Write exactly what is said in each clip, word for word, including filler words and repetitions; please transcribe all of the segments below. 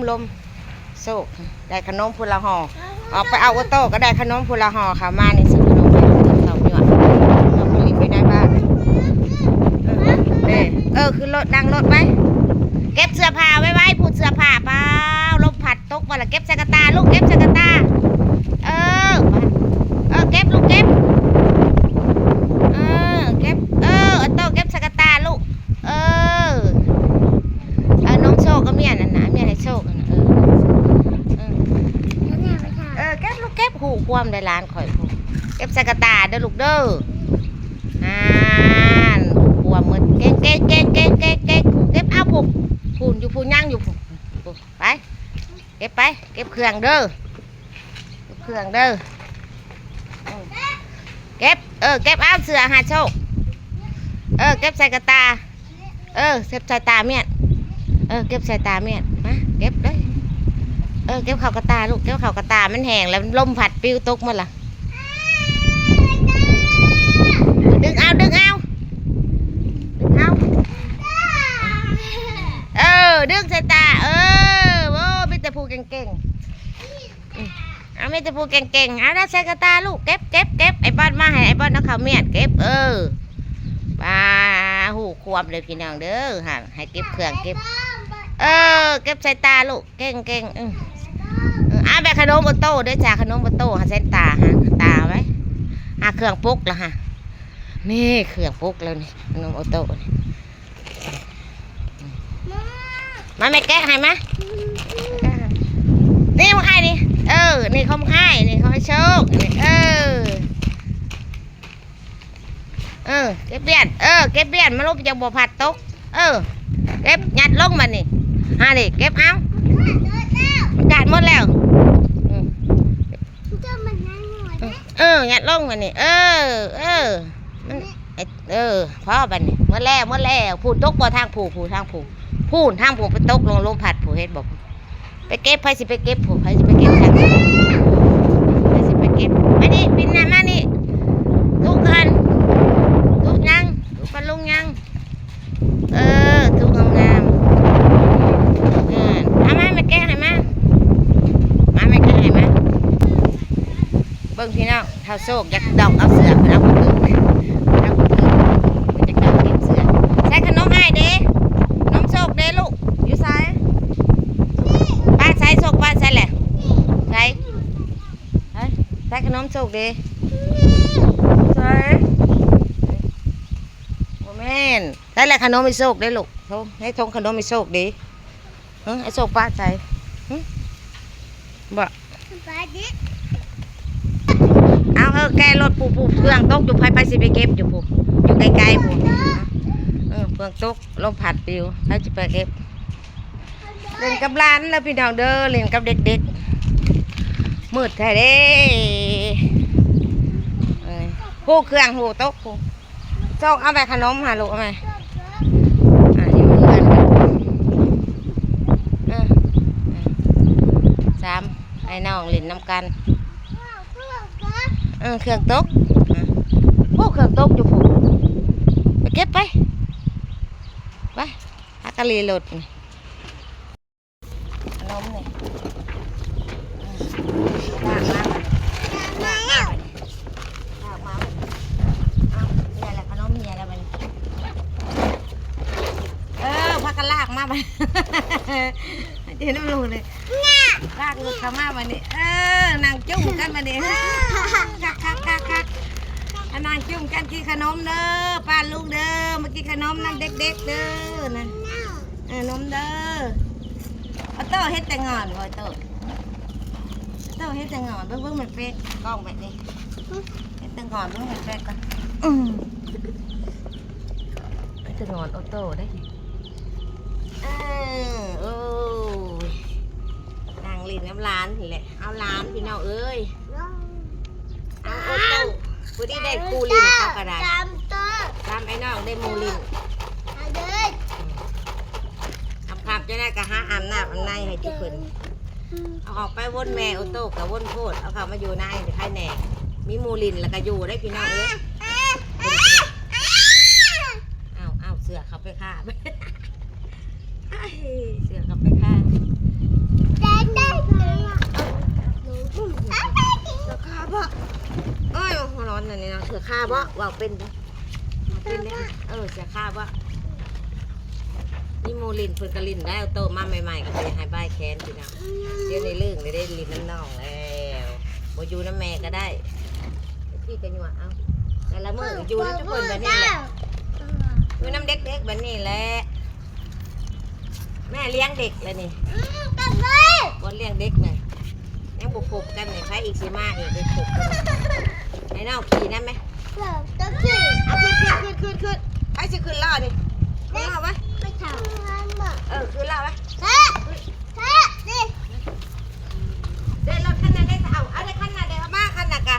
ลมโชค ได้ขนมผู้ละห่อ ออกไปเอาออโต้ก็ได้ขนมผู้ละห่อ เข้ามานี่ซื้อขนมไปกินข้าวยั่ว เอาไปเล่นไปได้บ้าน เออ เออ ขึ้นรถ นั่งรถไป เก็บเสื้อผ้าไว้ไว้ ผู้เสื้อผ้าเปล่า ลมพัดตกมาละ เก็บใส่กระตาลูก เก็บใส่กระตา เออ เออ เก็บลูก เก็บ เออ เก็บ เออ ออโต้ เก็บใส่กระตาลูก เออ เออ นมโชคก็เมียนั่นนะ เมียให้โชคนั่นนะ เออ เออ เออ เก็บลูก เก็บ หูความได้หลานข่อย เก็บใส่กระตาเด้อลูกเด้อ อ่าน หูความหมด เก่ง เก่ง เก่ง เก่ง เก่ง เก่ง เก็บเอาผู้ ผู้อยู่ ผู้ยังอยู่ ผู้ ผู้ ไป เก็บไป เก็บเครื่องเด้อ เก็บเครื่องเด้อ เออ เก็บ เออ เก็บเอาเสื้อหาโชค เออ เก็บใส่กระตา เออ เก็บใส่ตาเมียน เออ เก็บใส่ตาเมียน มา เก็บเลย เออ เก็บเข้ากระตาลูก เก็บเข้ากระตา มันแห้งแล้ว ลมพัดปลิวตกหมดละ ดึงเอา ดึงเอา ดึงเอา เออ ดึงใส่ตา เออ โอ้ มีแต่ผู้เก่งๆ อืม เอา มีแต่ผู้เก่งๆ เอา ได้ใส่กระตาลูก เก็บ เก็บ เก็บ ไอ้บอลมาให้ ไอ้บอลเอาข้าวเมียน เก็บ เออ ปา หูความเลยพี่น้องเด้อ ฮะ ให้เก็บเครื่อง เก็บ เออ เก็บใส่ตาลูก เก่ง เก่ง อืม เออ เอา ไปขนมออโต้เด้อจ้า ขนมออโต้ หาใส่ตา หาตาไว้ หาเครื่องปลุกแล้วฮะ นี่เครื่องปลุกแล้วนี่ ขนมออโต้นี่ มา แม่แกะให้มา นี่ของอ้ายนี่ เออ นี่ของอ้ายนี่ ของอ้ายโชค นี่ เออ เออ เก็บเบียน เออ เก็บเบียน มาลบยังบ่พัดตก เออ เก็บ ยัดลงมานี่ ฮะนี่ เก็บเอา มันกัดหมดแล้ว อืม เออ ยัดลงมานี่ เออ เออ มัน เออ พอบัดนี้ หมดแล้ว หมดแล้ว ผู้ตกบ่ทางผู้ ผู้ทางผู้ ผู้ทางผู้ไปตกลงลมพัดผู้ เห็นบ่ ไปเก็บ ไผสิไปเก็บผู้ ไผสิไปเก็บทางผู้ ไผสิไปเก็บ มานี่ ปินหน้ามานี่ ทุกคัน ทุกยัง ทุกคันลงยัง เออ ทุกงามๆ อ่า เอามา แม่แกะให้มา มา แม่แกะให้มา เบิ่งพี่น้อง เฒ่าโชคอยากดองเอาเสื้อ เพิ่นเอาบ่ถืก เพิ่นเอาบ่ถืก เพิ่นจะกางเก็บเสื้อ ใส่ขนมอ้ายเด้ ขนมโชคเด้ลูก อยู่ไส ป้าใส่โชค ป้าใส่แหละ ใส่ เฮ้ย ใส่ขนมโชคเด้ ใส่ บ่แม่น ใส่แหละขนมไอ้โชคเด้ลูก โธ่ ให้ทงขนมไอ้โชคเด้ เออ ไอ้โชคป้าใส่ หึ บ่ เอา เออ แกะรถผู้ ผู้ เครื่องตกอยู่ ไผ ไผสิไปเก็บอยู่ผู้ อยู่ไกลๆผู้ เออ เครื่องตก ลมพัดปลิว ไผสิไปเก็บ เล่นกับหลานแล้วพี่น้องเด้อ เล่นกับเด็กๆ มืดแท้เด้ เออ ผู้ เครื่องผู้ตกผู้ โชคเอาไปขนมหาลูก เอาไป อ่ะ อยู่เฮือนกัน เออ เออ สาม ไอ้น้องเล่นนำกัน เออ เครื่องตก อ่ะ โอ้ เครื่องตกอยู่พุ้น ไปเก็บไป ไป หากะลีรถนี่ ขนมนี่ ลากมาบัดนี้ ลากมาบัดนี้ ลากมาบัดนี้ เอา เนี่ยแหละขนมเนี่ยแหละบัดนี้ เออ พากันลากมาบัดนี้ เดี๋ยวน้ำลงเลย ลากรถเข้ามาบัดนี้ เออ นั่งจุ่มกันบัดนี้ คักคักคักคัก อ่ะ นั่งจุ่มกันกินขนมเด้อ ป้าลุงเด้อ มากินขนมนำเด็กๆเด้อนะ เออ นมเด้อ ออโต้เฮ็ดแต่งอนบ่ ออโต้ ออโต้เฮ็ดแต่งอน เบิ่ง เบิ่งมันเป็นกล้องแบบนี้ เฮ็ดแต่งอน เบิ่งมันเป็นก่อน อืม เฮ็ดแต่งอนออโต้ได้ เออ โอ้ย นั่งเล่นกับหลานนี่แหละ เอาหลานพี่น้องเอ้ย เอาออโต้ ผู้ที่ได้คู่เล่นเขาก็ได้ สามตัว ตามไอ้น้องได้หมู่เล่น เอาเลย คำๆ เจ้าหน้าก็หาอาบน้ำอาบในให้ทุกคน เอาออกไปวนแม่ออโต้กับวนโพด เอาเข้ามาอยู่ในเดี๋ยวใครแหน่ มีหมู่เล่นแล้วก็อยู่ได้พี่น้องเอ้ย เอา เอาเสื้อเขาไปค่ะ เสื้อเขาไปค่ะ ตอนนั้นนี่เนาะ เสือคาบ่ เว้าเป็นบ่ เว้าเป็นเด้ เออ เสือคาบ่ นี่หมู่หลิ้น เพิ่นก็หลิ้นได้ เอาโตมาใหม่ๆ ก็สิให้บายแขนพี่น้อง เดี๋ยวนี้เลิกได้หลิ้นนำน้องแล้ว บ่อยู่นำแม่ก็ได้ พี่ก็ยั่วเอา แต่ละมื้ออยู่นำทุกคนแบบนี้แหละ อยู่นำเด็กๆ แบบนี้แหละ แม่เลี้ยงเด็กแล้วนี่ อืม กันเลย บ่เลี้ยงเด็กน่ะ ยังบ่คบกันนี่ ไผอีกสิมาอีก ไปคบกัน ให้น้องขี่นำไหม เดี๋ยวจะขี่ เอาขึ้น ขึ้น ขึ้น ขึ้น ขึ้น ไผสิขึ้นล้อนี่ ขึ้นล้อไว้ ไปถามมันบ่ เออ ขึ้นล้อไว้ แท้ แท้ นี่ เด้รถคันนั้นได้ เอา เอาได้คันนั้นได้ เอามาคันนั้นกะ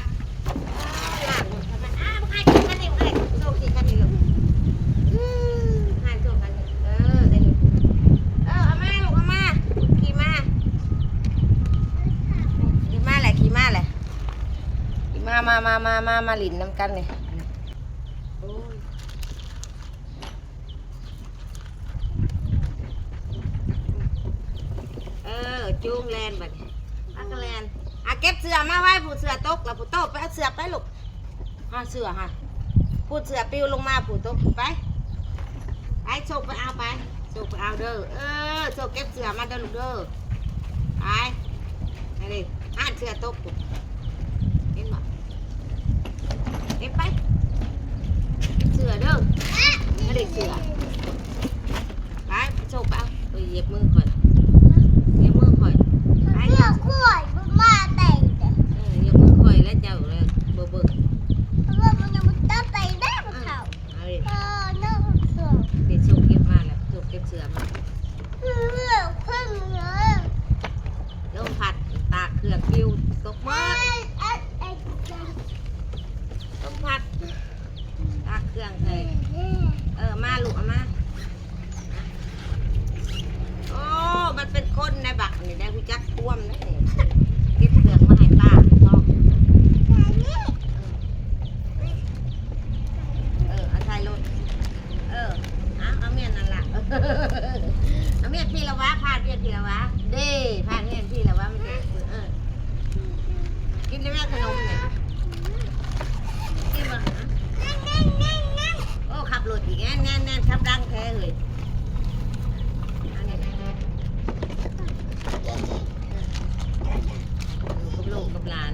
เออ ลากรถคันนั้น อ้าว บ่ให้ขี่คันนี้ บ่ให้ โชคดีคันนี้ลูก อืม ให้โชคคันนี้ เออ ได้ลูก เออ เอามาลูก เอามา ขี่มา ขี่มาแหละ ขี่มาแหละ ขี่มา มา มา มา มา มาหลิ้นนำกันนี่ โอ้ย เออ จูงแล่นบัดนี้ พากันแล่น อ่ะ เก็บเสื้อมาไว้ ผู้เสื้อตกแล้ว ผู้โตไปเอาเสื้อไปลูก หาเสื้อหา ผู้เสื้อปลิวลงมา ผู้ตกไป ไป โชคไปเอาไป โชคไปเอาเด้อ เออ โชคเก็บเสื้อมาเด้อลูกเด้อ ไป ไปเลย หาเสื้อตก เห็นบ่ เก็บไป เสื้อเด้อ ไม่ได้เสื้อ ไป โชคไปเอา เอ้ย เหยียบมือข่อย เหยียบมือข่อย ไป เดี๋ยวข่อยมาแต่ง เออ เหยียบมือข่อยแล้วเจ้าเลย บ่เบิ่ง เพราะว่ามันยังบ่ตัดไปได้บ่เฒ่า เอาเลย เออ เนาะ เดี๋ยวโชคเก็บมาแล้ว โชคเก็บเสื้อมา เออ ขึ้นเลย ลมพัด ตากเครื่องปลิว ตกหมด เอ้ย เอ้ย เอ้ย ลมพัด ตากเครื่องใส่ เออ มาลูก เอามา โอ้ มันเป็นคนในบักนี่ได้รู้จักความนะนี่ เก็บเครื่องมาให้ป้าพ่อ เออ เอาใส่รถ เออ เอา เอาเมียนนั่นล่ะ เอาเมียนพี่ละวะ พาดเมียนพี่ละวะ เด้ พาดเมียนพี่ละวะ มันจะ เออ กินได้ไหมขนมเนี่ย กินบ่ โอ้ ขับรถอีก แน่นแน่นแน่น ขับดังแท้เลย อันนี้นะ อยู่กับลูกกับหลาน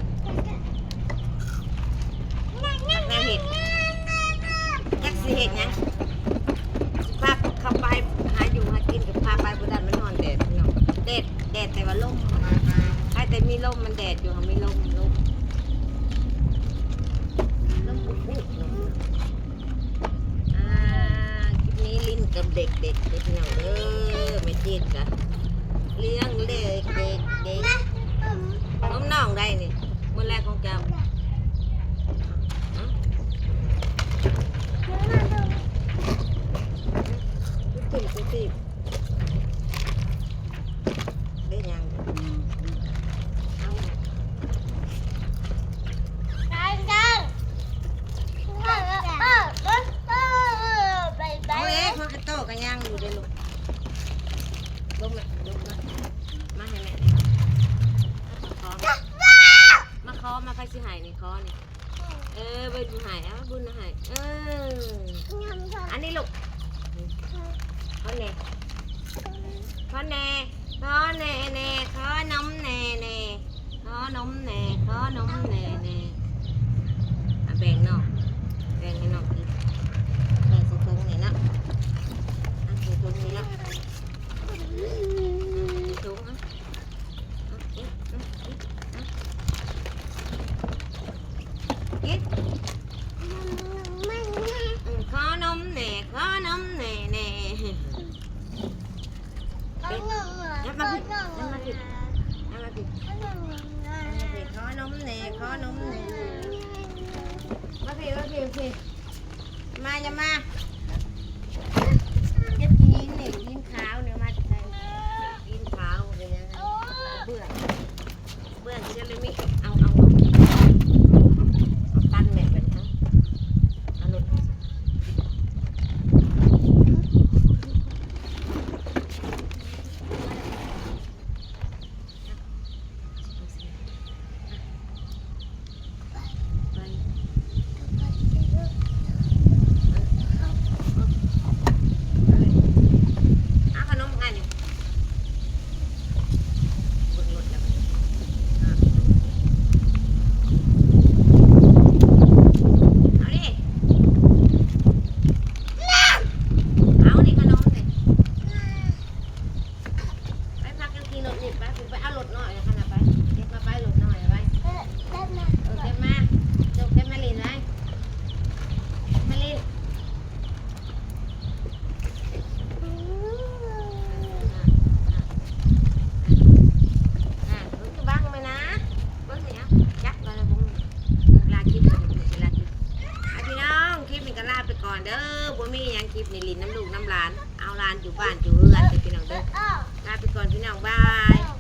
แม่เห็ด จักสิเห็ดหยัง สิพาเขาไปหาอยู่หากิน ก็พาไปบ่ได้ มันฮ้อนแดดพี่น้อง แดด แดดแต่ว่าลม ใครแต่มีลม มันแดดอยู่ มีลม ลม ลมปุ๊บๆ ลม อ่า คลิปนี้ลิ้นกับเด็กๆ เด้อพี่น้องเด้อ แม่จีนกะเลี้ยงเด็ก เด็ก เด็ก นมน้องได้นี่ มื้อแรกของเจ้า ฮะ ขึ้นสิ ได้ยัง อืม อืม เอา ได้ยัง เออ เออ เออ เออ ไป ไป เอาเอง มันกระโตกกันยังอยู่เด้อลูก ลงมา ลงมา มาให้แม่ มาขอ มาขอ มาใครสิหายนี่ ขอนี่ เออ เบิ่งหาย เอาบุญหาย เออ อันนี้ลูก ขอแหน่ ขอแหน่ ขอแหน่แหน่ ขอนมแหน่แหน่ ขอนมแหน่ ขอนมแหน่แหน่ อ่ะ แบ่งน้อง แบ่งให้น้องกิน แบ่งใส่ถุงนี่เนาะ อ่ะ ใส่ถุงนี่เนาะ ใส่ถุงอ่ะ อ่ะ กิน อ่ะ กิน อืม ขอนมแหน่ ขอนมแหน่แหน่ เอานมมา เอามาผิด เอามาผิด เอามาผิด เอานมมา เอามาผิด ขอนมแหน่ ขอนมแหน่ มาผิด มาผิด มาผิด มา อย่ามา เก็บหินนี่ หินขาวเนี่ย มาจากไหน หินขาวเป็นยังไง เบื้อง เบื้องเซรามิก เอา เอา เอา เอาตันแม่ไปนะ เอาหลุด ไป คลิปนี้หลิ้นนำลูกนำหลาน เอาหลานอยู่บ้านอยู่เฮือนเด้อพี่น้องเด้อ ลาไปก่อนพี่น้อง บาย